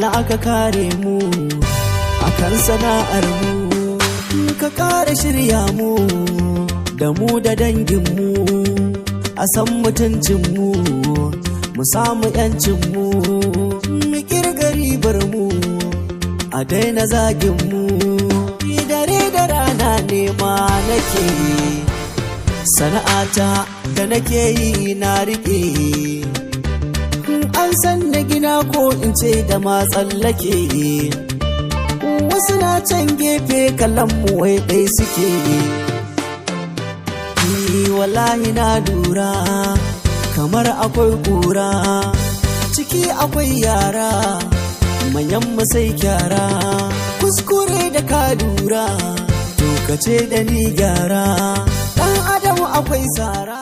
Allah ka kare mu akan sana'ar mu, ka kare shirya mu da mu da dangin mu, a san mutuncin mu, mu samu yancin mu, mu kirga ribar mu, a daina zagin mu. Dare da rana nema nake, sana'ata da nake yi na rike. An san na gina ko in ce da ma tsallake. Wasu na can gefe kallon mu wai ɗai suke. Wallahi na lura kamar akwai kura ciki, akwai yara manyan mu sai kyara. Kuskure da ka lura, to ka ce da ni gyara. Dan adam akwai tsara.